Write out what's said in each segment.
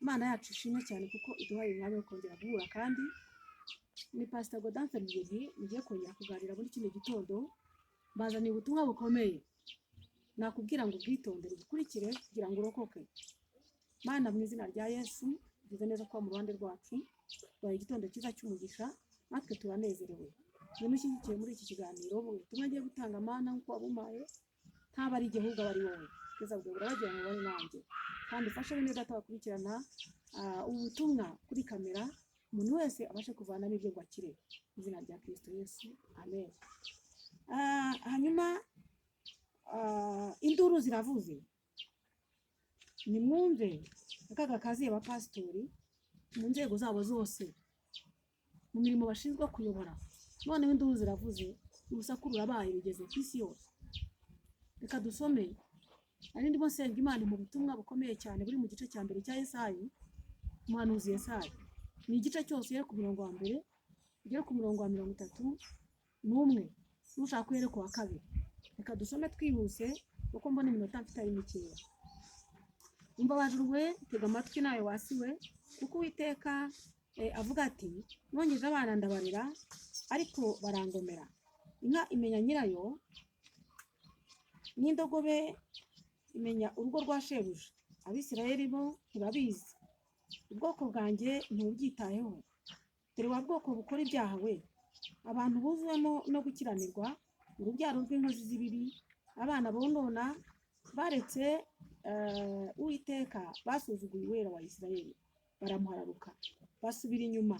Imana yacu ishimwe cyane kuko iduhaye umwanya wo kongera guhura. Kandi ni Pastor Gaudence Mugeni mugiye kongera kuganira muri kino gitondo. Mbazaniye ubutumwa bukomeye, nakubwira ngo ubwitondere, ubukurikire kugira ngo urokoke. Mana, mu izina rya Yesu, ugize neza kuba mu ruhande rwacu. Duhaye igitondo cyiza cy'umugisha, natwe turanezerewe. Ngwino ushyigikiye muri iki kiganiro. Ubutumwa ngiye gutanga, Mana, nk'uko wabumpaye, ntaba ari igihe, ahubwo aba ari wowe. Kugeza bwawe burabagira ngo ubane nanjye, kandi ufashe bene data bakurikirana ubu butumwa kuri kamera, umuntu wese abashe kuvanamo ibyo ngo akire. Mu izina rya Kristo Yesu, amen. Hanyuma induru ziravuze, nimwumve akaga kaziye abapasitori mu nzego zabo zose, mu mirimo bashinzwe kuyobora. Noneho induru ziravuze, urusaku rurabaye, rugeze ku isi yose. Reka dusome. Nari ndimo nsenga Imana mu butumwa bukomeye cyane buri mu gice cya mbere cya Yesayi, umuhanuzi Yesayi. Ni igice cyose, uhere ku murongo wa mbere ugere ku murongo wa 31, nushaka uhere ku wa kabiri. Reka dusome twihuse kuko mbona iminota mfite ari mikeya. Umva wa juru we, tega amatwi nawe wa si we, kuko Uwiteka avuga ati: "Nonkeje abana ndabarera, ariko barangomera. Inka imenya nyirayo, n'indogobe imenya urugo rwa shebuja. Abisirayeli bo ntibabizi, ubwoko bwanjye ntibubyitayeho. Dore wa bwoko bukora ibyaha we, abantu buzuwemo no gukiranirwa, urubyaro rw'inkozi z'ibibi, abana bonona, baretse Uwiteka, basuzuguye Uwera wa Isirayeli, baramuhararuka, basubira inyuma.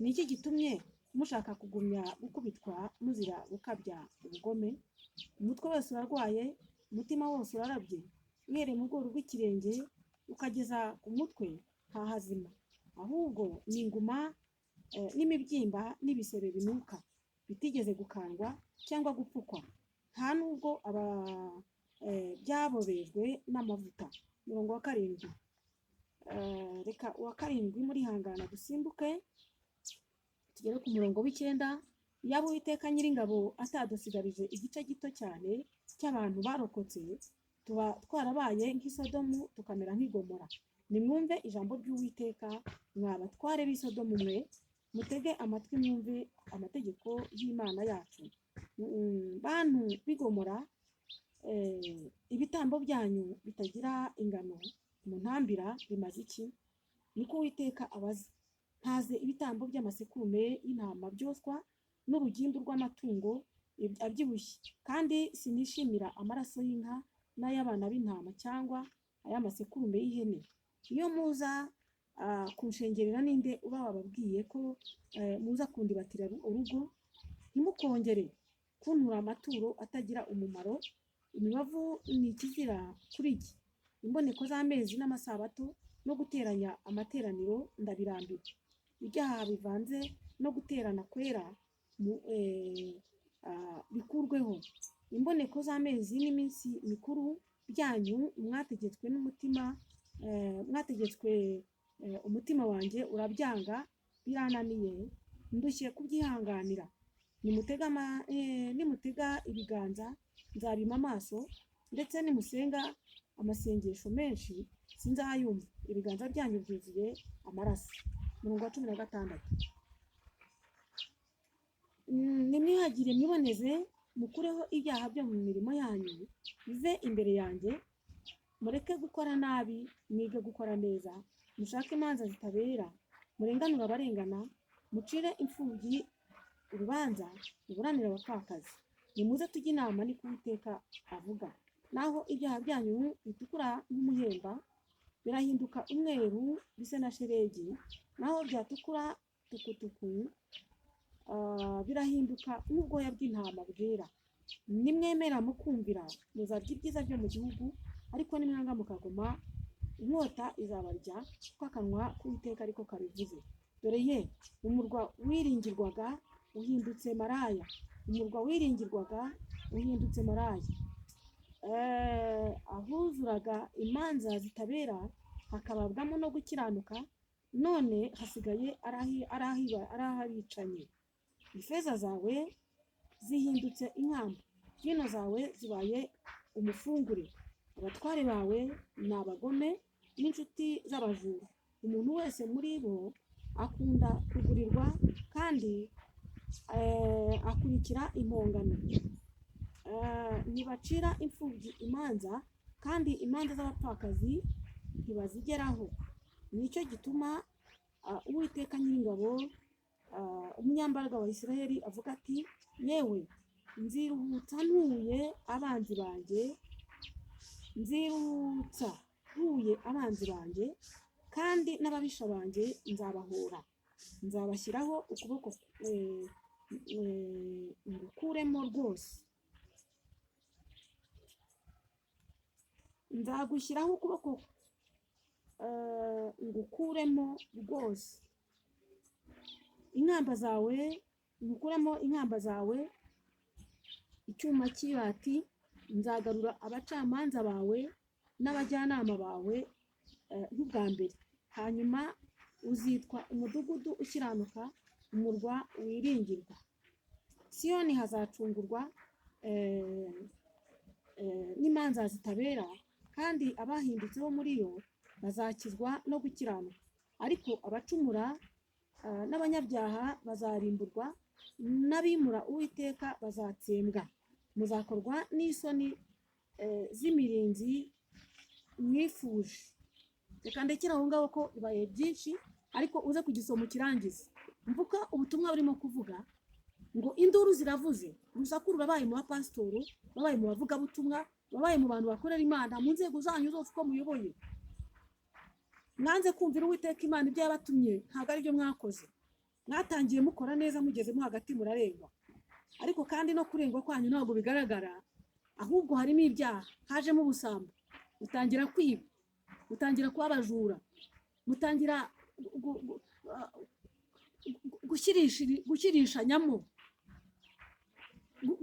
Ni iki gitumye mushaka kugumya gukubitwa muzira gukabya ubugome? Umutwe wose urarwaye, umutima wose urarabye, uhereye mu rwego rw'ikirenge ukageza ku mutwe nta hazima, ahubwo ni inguma n'imibyimba n'ibisebe binuka bitigeze gukandwa cyangwa gupfukwa, nta nubwo aba byabobejwe n'amavuta." Umurongo wa karindwi. Reka uwa karindwi muri hangana dusimbuke tugere ku murongo w'icyenda. Yaba Uwiteka Nyiringabo atadusigarije igice gito cyane cy'abantu barokotse, tuba twarabaye nk'isodomu, tukamera nk'igomora. Nimwumve ijambo ry'Uwiteka, mwa batware b'i Sodomu mwe, mutege amatwi mwumve amategeko y'Imana yacu. Bantu b'i Gomora, ibitambo byanyu bitagira ingano muntambira bimaze iki? Niko Uwiteka abaza. Mpaze ibitambo by'amasekurume y'intama byoswa n'urugimbu rw'amatungo abyibushye, kandi sinishimira amaraso y'inka n'ay'abana b'intama cyangwa ay'amasekurume y'ihene. Iyo muza kunshengerera, ninde uba wababwiye ko muza kundibatira urugo? Ntimukongere kuntura amaturo atagira umumaro. Imibavu ni ikizira kuri jye. Imboneko z'amezi n'amasabato no guteranya amateraniro ndabirambiwe. Ibyaha bivanze no guterana kwera bikurweho. Imboneko z'amezi n'iminsi mikuru byanyu mwategetswe n'umutima, mwategetswe, umutima wanjye urabyanga, birananiye, ndushye kubyihanganira. Nimutega ibiganza nzabima amaso, ndetse nimusenga amasengesho menshi sinzayumva. Ibiganza byanyu byuzuye amaraso. Umurongo wa 16. Nimwiyuhagire mwiboneze, mukureho ibyaha byo mu mirimo yanyu bive imbere yanjye. Mureke gukora nabi, mwige gukora neza. Mushake imanza zitabera, murenganure abarengana, mucire imfubyi urubanza, muburanire abapfakazi. Nimuze tujye inama, niko Uwiteka avuga. Naho ibyaha byanyu bitukura nk'umuhemba, birahinduka umweru bise na shelegi. Naho byatukura tukutuku, birahinduka nk'ubwoya bw'intama bwera. Nimwemera mukumvira, muzarya ibyiza byo mu gihugu, ariko nimwanga mukagoma, inkota izabarya, kuko akanwa k'Uwiteka ariko kabivuze. Dore ye, umurwa wiringirwaga uhindutse maraya, umurwa wiringirwaga uhindutse maraya. Ahuzuraga imanza zitabera hakababwamo no gukiranuka, none hasigaye ari ah'abicanyi. Ifeza zawe zihindutse inkamba, vino zawe zibaye umufungure. Abatware bawe ni abagome n'inshuti z'abajura. Umuntu wese muri bo akunda kugurirwa kandi akurikira impongano. Ntibacira imfubyi imanza, kandi imanza z'abapfakazi ntibazigeraho. Nicyo gituma Uwiteka Nyiringabo, umunyambaraga wa Isiraheli, avuga ati: "Yewe, nziruhutsa ntuye abanzi banjye, nziruhutsa ntuye abanzi banjye, kandi n'ababisha banjye nzabahora. Nzabashyiraho ukuboko ngukuremo rwose. Nzagushyiraho ukuboko ngukuremo rwose inkamba zawe, ngukuremo inkamba zawe, icyuma cy'ibati. Nzagarura abacamanza bawe n'abajyanama bawe nk'ubwa mbere. Hanyuma uzitwa umudugudu ukiranuka, umurwa wiringirwa. Siyoni hazacungurwa n'imanza zitabera, kandi abahindutse bo muri yo bazakizwa no gukiranuka. Ariko abacumura n'abanyabyaha bazarimburwa, n'abimura Uwiteka bazatsembwa. Muzakorwa n'isoni z'imirinzi mwifuje." Reka ndekere aho ngaho ko bibaye byinshi, ariko uze kugisoma ukirangize. Mvuga ubutumwa burimo kuvuga ngo induru ziravuze, urusaku rurabaye mu bapasitoro, babaye mu bavugabutumwa, babaye mu bantu bakorera Imana mu nzego zanyu zose uko muyoboye. Mwanze kumvira Uwiteka Imana ibyo yabatumye, ntabwo ari byo mwakoze. Mwatangiye mukora neza, mugezemo hagati murarengwa. Ariko kandi no kurengwa kwanyu ntabwo bigaragara, ahubwo harimo ibyaha, hajemo ubusambo, mutangira kwiba, mutangira kuba abajura, mutangira gushyirishanyamo,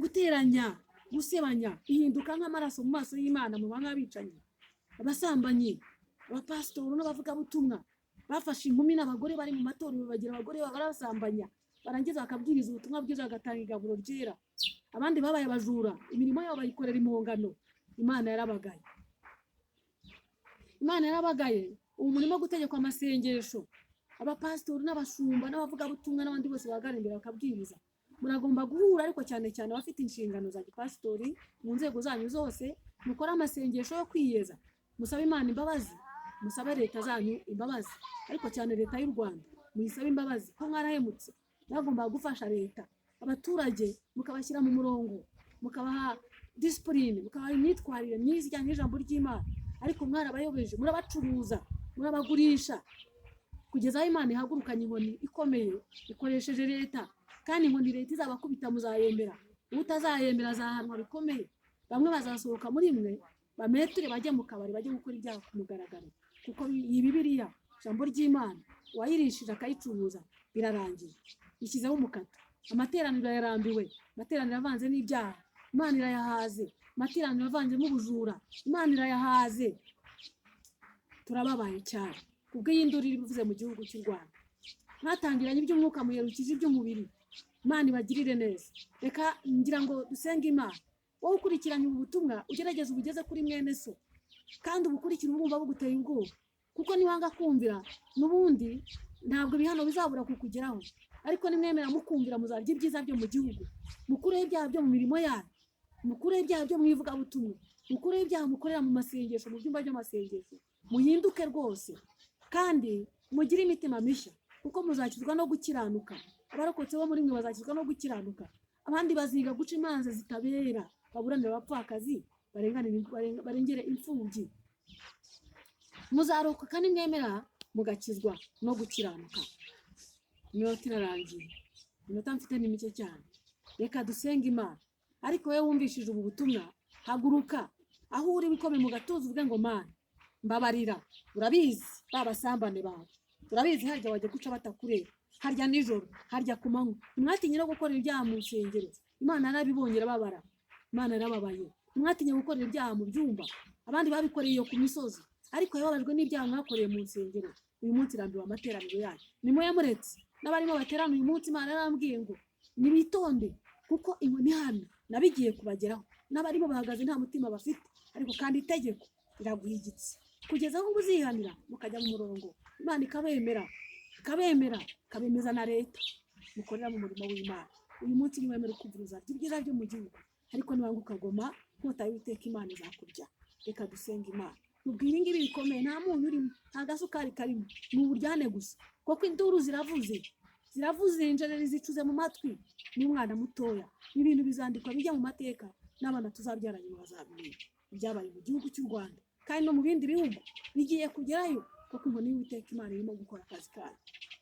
guteranya, gusebanya, ihinduka nk'amaraso mu maso y'Imana, muba nk'abicanyi, abasambanyi. Abapasitori n'abavugabutumwa bafashe inkumi n'abagore bari mu matorero, bagira abagore barabasambanya, barangiza bakabwiriza ubutumwa bwiza, bagatanga igaburo ryera. Abandi babaye abajura, imirimo yabo bayikorera impongano. Imana yarabagaye, Imana yarabagaye. Ubu murimo gutegekwa amasengesho. Abapasitori n'abashumba n'abavugabutumwa n'abandi bose bahagarara imbere bakabwiriza, muragomba guhura, ariko cyane cyane abafite inshingano za gipasitori mu nzego zanyu zose, mukore amasengesho yo kwiyeza, musabe Imana imbabazi, musabe leta zanyu imbabazi, ariko cyane leta y'u Rwanda muyisabe imbabazi ko mwarahemutse. Mwagombaga gufasha leta, abaturage mukabashyira mu murongo, mukabaha disipurine, mukabaha imyitwarire myiza ijyanye n'ijambo ry'Imana, ariko mwarabayobeje, murabacuruza, murabagurisha, kugeza aho Imana ihagurukanye inkoni ikomeye ikoresheje leta. Kandi inkoni leta izabakubita muzayemera, utazayemera azahanwa bikomeye. Bamwe bazasohoka muri mwe bameture, bajye mu kabari, bajye gukora ibyaha ku mugaragaro, kuko iyi Bibiliya, ijambo ry'Imana, uwayirishije akayicuruza birarangiye, ishyizeho umukato. Amateraniro yarambiwe, amateraniro avanze n'ibyaha, Imana irayahaze. Amateraniro avanzemo ubujura, Imana irayahaze. Turababaye cyane kubw'iyi nduru iri buvuze mu gihugu cy'u Rwanda. Mwatangiranye iby'umwuka, muherukije iby'umubiri. Imana ibagirire neza. Reka ngira ngo dusenge Imana. Wowe ukurikiranye ubu butumwa, ugerageze ubugeze kuri mwene so, kandi ubukurikire ubumva buguteye ubwoba, kuko niwanga kumvira n'ubundi ntabwo ibihano bizabura kukugeraho. Ariko nimwemera mukumvira, muzarya ibyiza byo mu gihugu. Mukureho ibyaha byo mu mirimo yanyu, mukureho ibyaha byo mu ivugabutumwa, mukureho ibyaha mukorera mu masengesho, mu byumba by'amasengesho. Muhinduke rwose kandi mugire imitima mishya, kuko muzakizwa no gukiranuka. Abarokotse bo muri mwe bazakizwa no gukiranuka. Abandi baziga guca imanza zitabera, baburanira abapfakazi, barengere imfubyi. Muzarokoka nimwemera mugakizwa no gukiranuka. Iminota irarangiye, iminota mfite ni mike cyane. Reka dusenge Imana. Ariko wowe wumvishije ubu butumwa, haguruka aho uri, wikome mu gatuza, uvuge ngo: "Mana, mbabarira." Urabizi ba basambane bawe, urabizi harya wajya guca batakureba, harya nijoro, harya ku manywa. Ntimwatinye no gukorera ibyaha mu nsengero. Imana yarabibonye irababara, Imana yarababaye. Ntimwatinye gukorera ibyaha mu byumba, abandi babikoreye iyo ku misozi, ariko yababajwe n'ibyaha mwakoreye mu nsengero. Uyu munsi irambiwe amateraniro yanyu, nimuyamuretse n'abarimo baterana uyu munsi. Imana yarambwiye ngo nibitonde, kuko inkoni hano nabigiye kubageraho, n'abarimo bahagaze nta mutima bafite. Ariko kandi itegeko riraguhigitse. Kugeza aho muzihanira mukajya mu murongo, Imana ikabemera, ikabemera, ikabemeza na leta mukorera mu murimo w'Imana. Uyu munsi niwemera ukumvira, uzarya ibyiza byo mu gihugu, ariko niwanga ukagoma, inkota y'Uwiteka Imana izakurya. Reka dusenga Imana. Mubwira ibi ngibi bikomeye, nta munyu urimo, nta gasukari karimo, ni uburyane gusa, kuko induru ziravuze, ziravuze, injereri zicuze mu matwi n'umwana mutoya. Ibi bintu bizandikwa bijya mu mateka, n'abana tuzabyara nyuma bazabimenya ibyabaye mu gihugu cy'u Rwanda, kandi no mu bindi bihugu bigiye kugerayo, kuko inkoni y'Uwiteka Imana irimo gukora akazi kayo.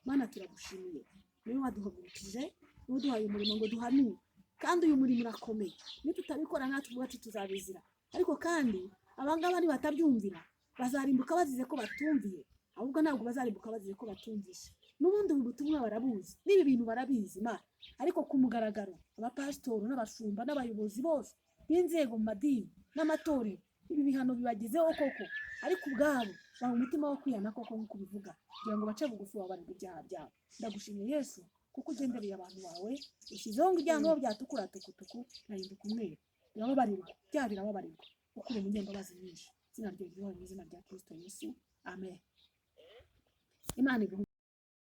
Mana, turagushimiye, niwe waduhagurukije, niwe uduhaye umurimo ngo duhanure, kandi uyu murimo urakomeye. Nitutabikora natwe ubwacu tuzabizira. Ariko kandi abangaba nibatabyumvira bazarimbuka bazize ko batumviye, ahubwo ntabwo bazarimbuka bazize ko batumvishe. N'ubundi ubu butumwa barabuzi, n'ibi bintu barabizi, Mana, ariko ku mugaragaro abapasitori n'abashumba n'abayobozi bose b'inzego mu madini n'amatorero, ibi bihano bibagezeho koko, ariko ubwabo baba umutima wo kwihana koko nk'uko ubivuga, kugira ngo bace bugufi babarirwe ibyaha byabo. Ndagushimiye Yesu, kuko ugendereye abantu bawe, ushyizeho ngo ibyaha nabo byatukura tukutuku birahinduka umweru, birababarirwa, byaha birababarirwa, kuko uri umunyambabazi nyinshi. Izina ryawe ryubahwe mu izina rya Kristo Yesu, amen. Imana iguhe.